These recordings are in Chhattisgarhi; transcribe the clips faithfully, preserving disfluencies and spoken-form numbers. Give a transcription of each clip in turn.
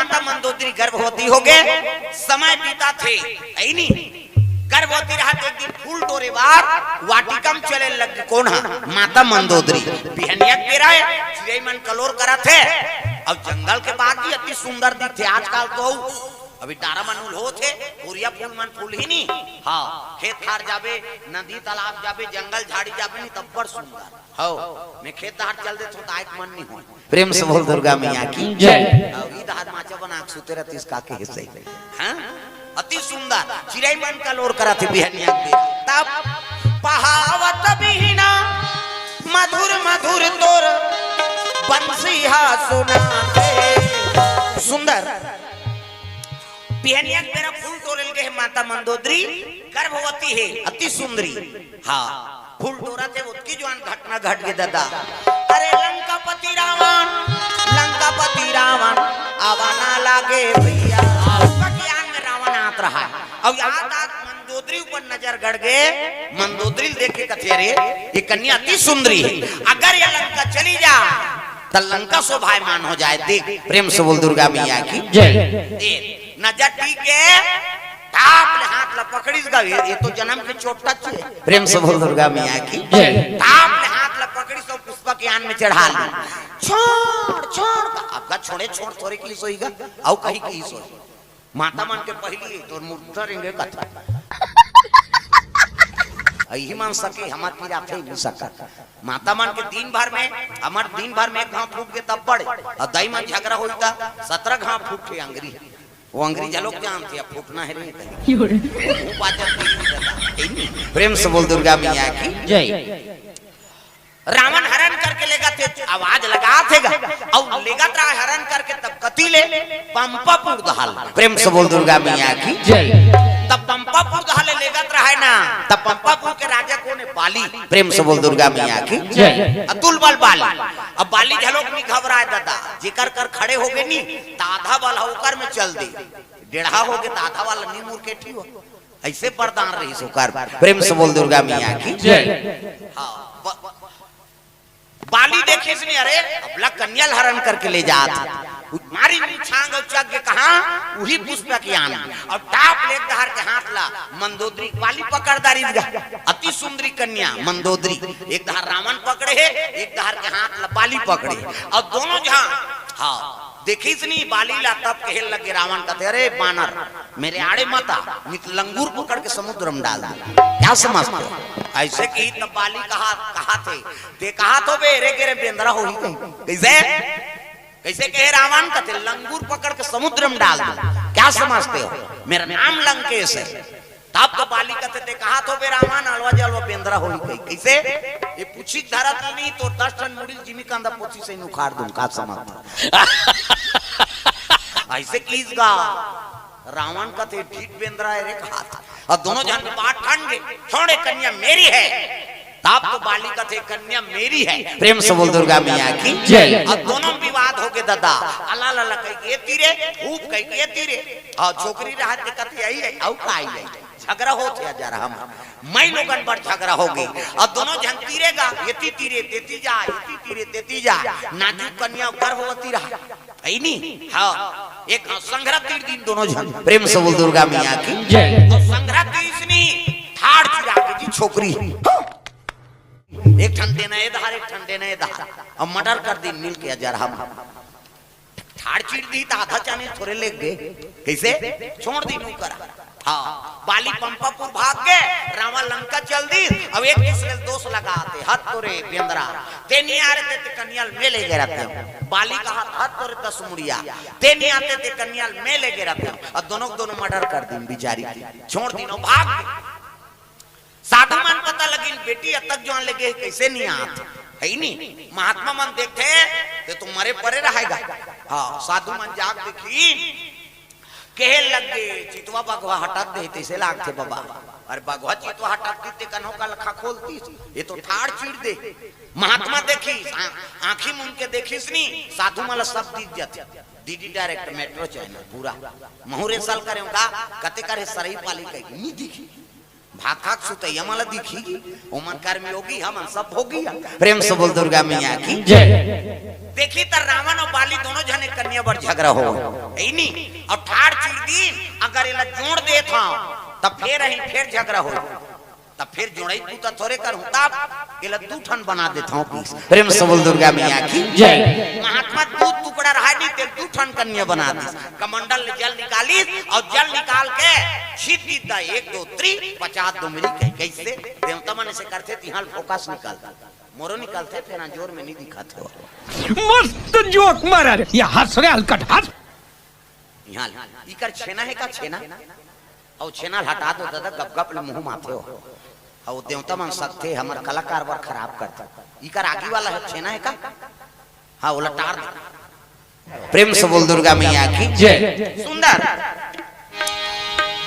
माता मंदोदरी गर्भवती होगे, समय बीतत हे, अइनी। गर्भवती रहत एक दिन फूल टोरे बर वाटिका म चले लग गे। कोन हा? माता मंदोदरी। बिहनिया के बेरा हे, चिरई मन कलोर करत हे। अब जंगल के बाग भी अति सुंदर दिखथे। आजकल तो अभी डारा मन उल्होत हे, कोरिया फूल मन फूलही नी। हाँ, खेत खार जाबे, नदी तालाब जाबे, जंगल झाड़ी जाबे नी, तब बड़ सुंदर। हव, मैं खेत डहर चल देथों त आए के मन नहीं होय। प्रेम से बोल दुर्गा मैया की जय। हव, ई डहर माचा बना के सुते रहतिस का कहे से। हाँ? अति सुंदर। चिरई मन कलोर करत हे बिहनिया के बेरा। तब पहावत बिहना मधुर मधुर तोर बंसी हा सुनाथे। सुंदर। बिहनिया के बेरा फूल टोरे ल गे हे माता मंदोदरी, गर्भवती हे, अति सुंदरी। हाँ, फूल टोरत हे, ओतकी जुवार घटना घट गे ददा। अरे लंकापति रावण, लंकापति रावण, आवा ना लागे भइया। उसका ज्ञान में रावण आत रहा हे। अब याद आत मंदोदरी ऊपर नजर गड़ गे, मंदोदरी ल देख के कथे, "अरे, ये कन्या अति सुंदरी हे, अगर ये लंका चली जा, त लंका शोभायमान हो जाए।" देख, प्रेम से बोल दुर्गा मैया की जय। ए, नजर टिक गे, टाप ले हाथ ला पकड़िस गा, ये, ये तो जनम के चोट टच हे। प्रेम से बोल दुर्गा मैया की जय। टाप ले हाथ ला पकड़िस अउ पुष्पक यान में चढ़ा ली। छोड़, छोड़, अब का छोड़े, छोड़ थोरे कहिस होही गा, अउ कहीं कहिस होही। माता मन के पहिली तोर मुर्दा रेंगे कथा। अही मन सके, हमर पीरा थे नहीं सकत। माता मन के दिन भर में, हमर दिन भर में एक घाव फूट गे तब बड़े, अउ दाई मन झगरा होई त सतरा घाव फूट के अंगरी। वो अंगरी झलोक जानथे, अब फूटना हे रे कहीं। मुंह बाचत नहीं रहता। प्रेम से बोल दुर्गा मैया की जय। रावण हरण करके लेगत हे, आवाज लगात हे गा, अउ लेगत रहा हरण करके तब कती ले पंपापुर दहा ले। प्रेम से बोल दुर्गा मैया की जय। तब पंपापुर दहा ले लेगत रहा हे ना, तब पंपापुर के राजा कोन हे? बाली। प्रेम से बोल दुर्गा मैया की जय। अतुल बल बाली। अब बाली झलोक नहीं घबराए ददा, जेकर कर खड़े हो गे नी, त आधा बल हा ओकर में चल दे, डेढ़ा हो गे त आधा वाला नी मुर के ठी हो। अइसे बरदान रहिस ओकर। प्रेम से बोल दुर्गा मैया की जय। हाँ, ब-, बाली देखिस नी, अरे, अबला कन्या ल हरण करके ले जात हे। मारिस नी छांग अउ चघ गे कहाँ? उही पुष्पक यान। अउ टाप ले एक डहर के हाथ ला मंदोदरी, बाली पकड़ डारिस गा। अति सुंदरी कन्या मंदोदरी। एक डहर रावण पकड़े हे, एक डहर के हाथ ला बाली पकड़े। अउ दोनों झन, हाँ, देखिस नी बाली ला तब कहे लगे रावण कथे, "अरे बानर, मेरे आड़े मत आ, नहीं तो लंगूर पकड़ के समुद्र में डाल दूं।" क्या समझते हो? अइसे कही तब बाली कहा, कहाथे, ते कहाथो बे, एरे गेरे बेंदरा होही कहीं। कइसे? कइसे कहे रावण कथे, "लंगूर पकड़ के समुद्र में डाल दूं।" क्या समझते हो? मेरा नाम लंकेश हे। तब तो बाली कथे, "ते कहाथो बे रावण, अलवा जलवा बेंदरा होही कहीं।" कइसे? ये पूछी धरत नहीं तो दस ठन मुड़ी ल जिमी कांदा पोथी से उखाड़ दूं, का समझ? अइसे कहिस गा। रावण कथे, "ढीठ बेंदरा हे रे," कहाथे। अउ दोनों झन के बात ठन गे, "छोड़, ये कन्या मेरी है।" तब तो बाली कथे, "कन्या मेरी है।" प्रेम से बोल दुर्गा मैया की जय। अउ दोनों में विवाद हो गे ददा, अला लला कहि के ए तीरे, ऊप कहि के ए तीरे। अउ छोकरी रहत हे कथे, "यही है, अउ का ही है?" झगरा होत हे जरा हम, माई लोगन बड़ झगरा हो गे। अउ दोनों झन तीरे गा, एती तीरे, तेती जा, एती तीरे, तेती जा। नाजुक कन्या गर्भवती रहा, अइनी? हाँ, एक हाँ, संघरा तीर दिन दोनों झन। प्रेम से बोल दुर्गा मैया की जय। अउ संघरा तीरिस नी, ठाड़ चिरा गे जी छोकरी। एक ठन देना ए डहर, एक ठन देना ए डहर। अउ मर्डर कर दिन मिल के अजर हम। ठाड़ चीर दिही त आधा चानी थोरे लेग गे। कइसे? छोड़ दिही नू करा। हाँ, बाली पंपापुर भाग गे, रावण लंका चल दिस। अब एक दूसरे ल दोष लगाथे, "हत तोरे बेंदरा, ते नी आए रहते ते कन्या ल मैं लेगे रहतेंव।" बाली कहा, "हत तोरे दस मुड़िया, ते नी आते ते कन्या ल मैं लेगे रहतेंव।" अउ दोनों के दोनों मर्डर कर दिन बिचारी, छोड़ दिन अउ भाग गे। साधु मन पता लगिन, "बेटी अतक जुवार लेगे हे, कइसे नी आत?" हे नी? महात्मा मन देखथे, ते तो मरे परे रहेगा। हाँ, साधु मन जाग देखिन, कहे लग गे, "चितवा बघवा हटक दे, तइसे लागथे बबा।" अरे बघवा चितवा हटक दे, ते कन्हो का लखा खोलतीस, ये तो ठाड़ चीर दे। महात्मा देखिस, आ-, आँखी मूंद के देखिस नी, साधु मन ला सब दिख जाथे। डीडी डायरेक्ट मेट्रो चैनल पूरा। महूँ रे साल करेंव का, कते करे सरई पाली कहि, नी दिखी। भात खा के सुतइया मन ला दिखही, ओमन कर्मयोगी, हमन सब भोगी। प्रेम से बोल दुर्गा मैया की जय। देखिस त रावण अउ बाली दोनों झने कन्या बर झगड़ा हो, है नी? अउ ठाड़ चीर दिन, अगर एला जोड़ देत हंव, तब फेर अहीं, फेर झगड़ा हो, तब फेर जोड़ई तू त थोरे करहूं, तब एला दू ठन बना देत हंव पीस। प्रेम से बोल दुर्गा मैया की जय। महात्मा दू टुकड़ा रहय नी, तेला दू ठन कन्या बना दिस। कमंडल ले जल निकालिस अउ जल निकाल के छीट दिस दा, एक दो तीन, पचास डोमरी कहि, कइसे देवता मन से करथे, तिहां ले फोकस निकल दा। मोरो निकलथे, फेर जोर में नी दिखत हो। मस्त जोक मारा रे। ये हंस रे, हलकट हंस। इहां ले, इकर छेना हे का छेना? अउ छेना ल हटा दो दादा, गप गप ले मुंह माथे हो। अउ देवता मन सकथे, हमर कलाकार बर खराब करथे। इकर आगी वाला हे, छेना हे का? हां, ओला टार दे। प्रेम से बोल दुर्गा मैया की जय। सुंदर।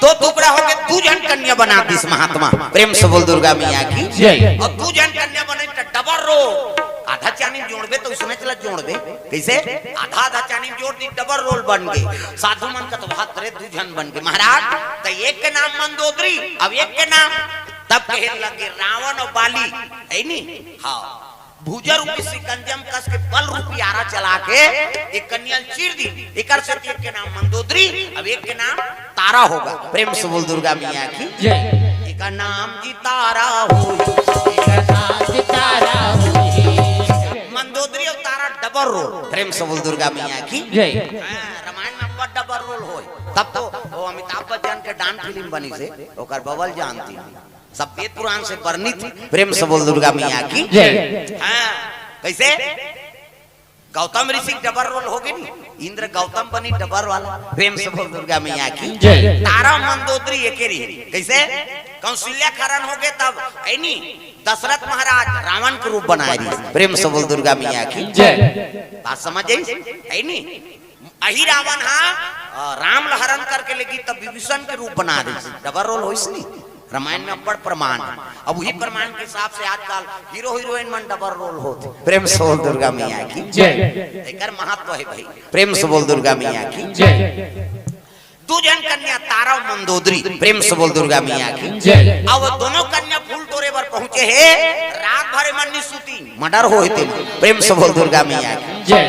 दो टुकड़ा होके दू झन कन्या बना दिस महात्मा। प्रेम से बोल दुर्गा मैया की जय। अउ दू झन कन्या बने त डबल रोल। आधा चानी जोड़बे त उसने चला जोड़बे। कइसे? आधा आधा चानी जोड़ दिस, डबल रोल बन गे। साधु मन कहत, "वाह रे, दू झन बन गे महाराज।" त एक के नाम मंदोदरी, अब एक के नाम, तब कहे लगे रावण अउ बाली, है नी? हां। भुजा रूपी सिकंजम कस के बल रूपी आरा चला के एक कन्या ल चीर दिस। एकर सेती एक के नाम मंदोदरी, अब एक के नाम तारा होगे। प्रेम से बोल दुर्गा मैया की जय। एकर नाम जी तारा होही। एकर नाम जी तारा होही। मंदोदरी अउ तारा डबल रोल। प्रेम से बोल दुर्गा मैया की जय। हां, रामायण में अब्बड़ डबल रोल होय। तब तो वो अमिताभ बच्चन के डांस फिल्म बनिस हे, ओकर बबल जानती। सब वेद पुराण से वर्णित। प्रेम से बोल दुर्गा मैया की जय। हां, कइसे? गौतम ऋषि डबल रोल होगे नी, इंद्र गौतम बनिस डबल वाला। प्रेम से बोल दुर्गा मैया की जय। तारा मंदोदरी एके रहिस। कइसे? कौशल्या के हरन होगे तब, है नी, दशरथ महाराज रावण के रूप बनाय रहिस। प्रेम से बोल दुर्गा मैया की जय। बात समझ आइस? है नी? अही रावण हा, अ, राम ल हरन करके लेगिस, तब विभीषण के रूप बना दिस। डबल रोल होइस नी? रामायण में अब्बड़ प्रमाण हे। अब उही प्रमाण के हिसाब से आजकल हीरो हीरोइन मन डबल रोल होथे। प्रेम से बोल दुर्गा मैया की जय। एकर महत्व हे भाई। प्रेम से बोल दुर्गा मैया की जय। दू झन कन्या तारा अउ मंदोदरी। प्रेम से बोल दुर्गा मैया की जय। अब दोनों कन्या फूल टोरे बर पहुंचे हे, रात भर एमन नी सुतिन, मर्डर होय हे तेमा। प्रेम से बोल दुर्गा मैया की जय।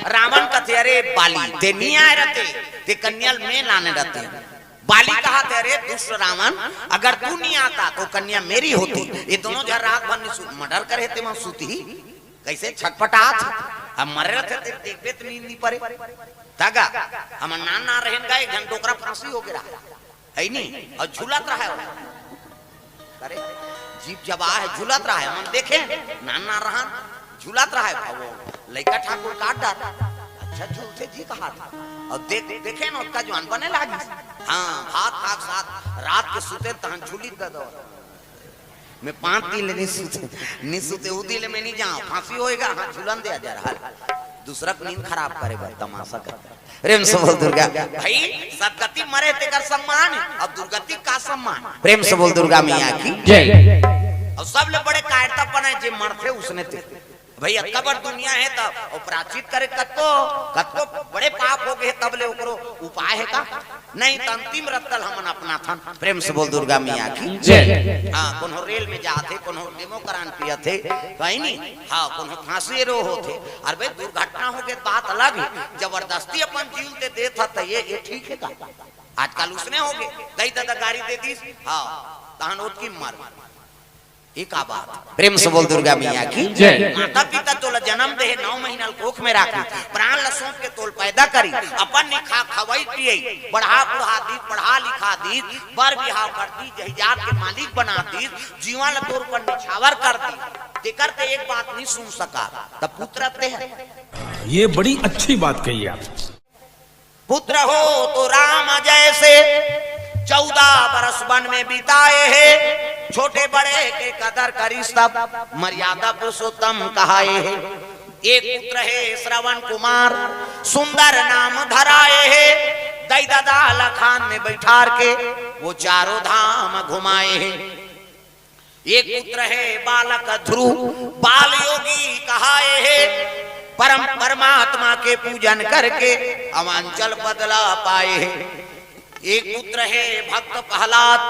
रावण कथे, "अरे बाली, तें नी आय रहते, तें कन्या ल में लाने रहतेंव।" बाली कहत हे, "अरे दुष्ट रावण, अगर तू नी आता तो कन्या मेरी होती।" ये दोनों झन रात भर नी सु-, मर्डर करे हे तेमा सुतही। कइसे छटपटात हे? अब मरे रहते ते देखबे त नींद नी परे। त गा, हमन नान नान रहेन गा, एक झन डोकरा फांसी होगे रहा। है नी? अउ झूलत रहा हे। अरे, जीप जब आय हे, झूलत रहा हे। हमन देखेन, नान नान रहन, झूलत रहा हे। अब वो लइका ठाकुर काट डार। अच्छा, झूलथे जी कहात हे। अउ देख, देखेन, ओतका जुवान बने लागिस। हां, भात खाय के साथ रात के सुतेन, तहन झूलिस ददा। में पांच दिन ले नी सुते, नी सुते, उदी ले में नी जांव, फांसी होय गा, हां, झूलन दे जा रहा। दूसरा के नींद खराब करे बर तमाशा कर। प्रेम से बोल दुर्गा। भाई, सदगति मरे तेकर सम्मान हे, अब दुर्गति का सम्मान? प्रेम से बोल दुर्गा मैया की जय। अउ सबले बड़े कायरता पना हे, जे मरथे उसने ते। भाई, अतका बड़ दुनिया हे तब, अउ प्रायश्चित करे कतको, कतको बड़े पाप होगे हे, तब ले ओकरो उपाय हे का? नहीं त अंतिम रत्ता ल हमन अपनाथन। प्रेम से बोल दुर्गा मैया की जय। हां, कोनो रेल में जात हे, कोनो डेमो करान पियत हे, कहीं नहीं। हां, कोनो फांसी रो होत हे। अरे भाई, दुर्घटना होगे त बात अलग हे, जबरदस्ती अपन जीव ल ते देत हस त ये, ये ठीक हे का? आजकल उसने होगे, दई ददा गारी दे दिस, हां, तहन ओतकी मर। ये का बात? प्रेम से बोल दुर्गा मैया की जय। माता पिता तोला जनम दे हे, नौ महीना ल कोख में राखिस, प्राण ल सौंप के तोला पैदा करिस, अपन नी खा, खवई पियई, बढ़ा बुढ़ा दिस, पढ़ा लिखा दिस, बर बिहाव कर दिस, जहिजात के मालिक बना दिस, जीवन ल तोर पर निछावर कर दिस, तेकर ते एक बात नी सुन सका, त पुत्र ते हे। ये बड़ी अच्छी बात कही आप। पुत्र हो तो राम जैसे, चौदह बरस वन में बिताए हे। छोटे बड़े के कदर करिस तब, मर्यादा पुरुषोत्तम कहाए हे। एक पुत्र हे श्रवण कुमार, सुंदर नाम धराए हे। दई ददा ल खान में बैठार के, वो चारों धाम घुमाए हे। एक पुत्र हे बालक ध्रुव, बाल योगी कहाए हे। परम परमात्मा के पूजन करके, अवांचल पद ला पाए हे। एक पुत्र हे भक्त प्रहलाद,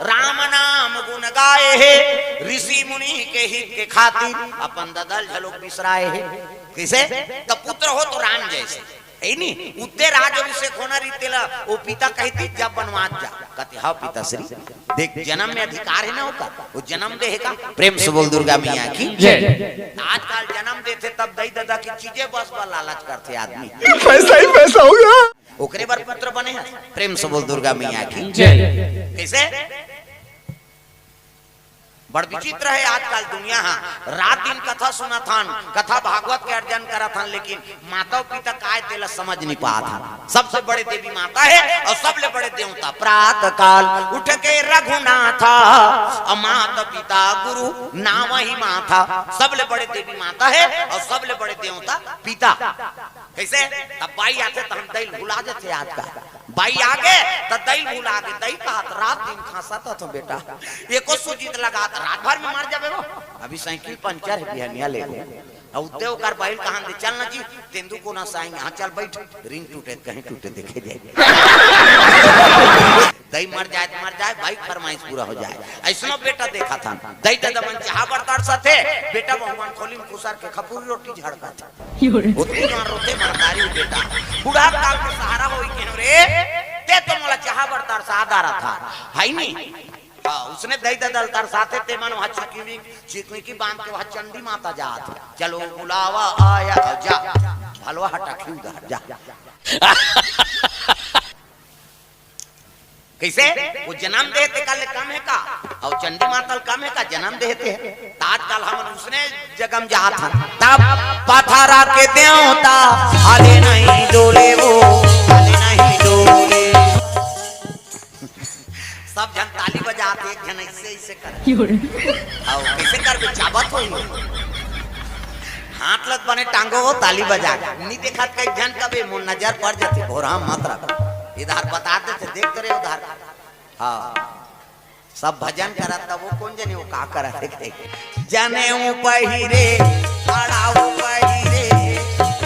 राम नाम गुण गाए हे। ऋषि मुनि के हित के खातिर, अपन ददा ल घलोक बिसराए हे। कइसे? त पुत्र हो तो राम जैसे। हे नी, उत्ते राज अभिषेक होना रहिस तेला, ओ पिता कहितिस, "जा बनवास जा।" कहिथे, "हाँ पिताश्री, देख जन्म में अधिकार हे ना ओकर, ओ जन्म दे हे का?" प्रेम से बोल दुर्गा मैया की। जय। आजकल जन्म देथे तब दई ददा की चीजें बस बर लालच करथे आदमी। पैसा ही पैसा होगा। ओकरे बर पुत्र बने हे। प्रेम से बोल दुर्गा मैया की। जय। कइसे? बड़ विचित्र हे आजकल दुनिया हा। रात दिन कथा सुनत हन, कथा भागवत के अर्जन करत हन, लेकिन माता पिता काय तेला समझ नहीं पात हन। सबसे बड़े देवी माता हे अउ सबले बड़े देवता। प्रात काल उठ के रघुनाथा, अउ माता पिता गुरु नावहि माथा। सबले बड़े देवी माता हे अउ सबले बड़े देवता पिता। कइसे? तब बाई आथे त हम दई ल भुला जथे आजकल। बाई आगे त दई ल भुला गे, दई कहत रात दिन खांसत हथों बेटा, एको सूजी त लगात, रात भर में मर जाबे वो। अभी साइकिल पंचर हे, बिहनिया लेबो। अउ उत्ते ओकर बाई ल कहन दे, "चल ना जी, तेंदू कोना से आएंगे।" "हाँ चल बइठ, रिंग टूटे त कहीं टूटे देखे जाए।" दई मर जाए त मर जाए, बाई के फरमाइश पूरा हो जाए। अइसनो बेटा देखत हन, दई ददा मन चाहा बर तरसथे, बेटा बहू मन खोली में खुसर के खपुरी रोटी झड़कत हे। ओतनी मार रोथे महतारी बेटा। बूढ़ा काल के सहारा होई के रे, ते तो मोला चाहा बर तरसा डारत हस, हे नी? हाँ, ओइसने दई ददा ल तरसाथे ते मन वहाँ चिकनी, चिकनी की बांध के वहाँ चंडी माता जात हे। "चलो बुलावा आया, जा।" भलवा हटा खिंच दा, जा। कइसे? ओ जनम देथे तेकर ले कम हे का? अउ चंडी माता ल कम हे का? जनम देथे। त आजकल हमन ओइसने जगह म जात हन। तब पथरा के देवता, हाले नहीं डोले वो, हाले नहीं डोले। सब झन ताली बजात हे, एक झन अइसे, अइसे कर। अउ कइसे करबे? चाबत होही। हाथ ल त बने टांगो वो, ताली बजा। नी देखत कई झन कबे, मोर नजर पड़ जाथे, भोरहा मत रख। इधर बता देथे, देख तो रे उधर। हाँ। सब भजन करत, तब वो कोन जनी वो का करत हे? जनेऊ पहिरे, अड़ाऊ पहिरे,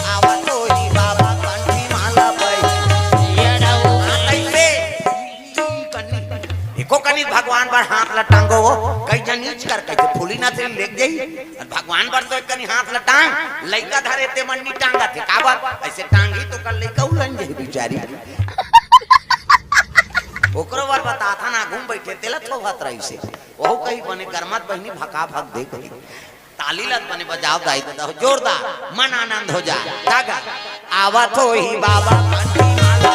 आवत होही बाबा कंठी माला पहिरे। हाँ, कइसे? एको कनी भगवान बर हाथ ल टांगो वो, कई जनी इच कर कहिथे फूली ना तेरी लेग जाई। अउ भगवान बर तो एक कनी हाथ ल टांग, लइका धरे ते मन नी टांगत हे, काबर? अइसे टांगही त ओकर लइका उलन जाही बिचारी। ओकरो बर बतात हन, आगू म बइठे तेला थोभत रहिसे। वहू कही बने गरमत बहिनी भका भक दे कही। ताली ल त बने बजाव दाई ददा हो, जोरदार, मन आनंद हो जाए। तागा, आवत होही बाबा कंठी माला।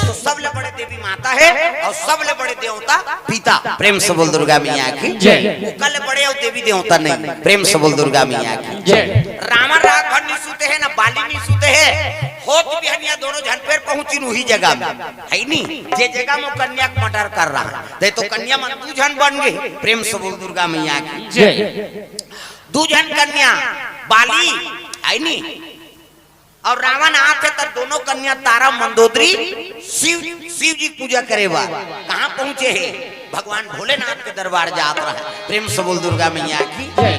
तो सबले बड़े देवी माता हे अउ सबले बड़े देवता पिता। प्रेम से बोल दुर्गा मैया की जय। ओकर ले बड़े अउ देवी देवता नहीं। प्रेम से बोल दुर्गा मैया की जय। रावण रात भर नी सुते हे, ना बाली नी सुते हे। होत बिहनिया दोनों झन फेर पहुंचिन उही जगह में, हे नी? जे जगह में कन्या के मर्डर कर रहा, ते तो कन्या मन दू झन बन गे। प्रेम से बोल दुर्गा मैया की जय। दू झन कन्या, बाली, हे नी? अउ रावण आथे त दोनों कन्या तारा मंदोदरी शिव, शिव जी पूजा करे बर कहाँ पहुंचे हे? भगवान भोलेनाथ के दरबार जात रहा। प्रेम से बोल दुर्गा मैया की जय।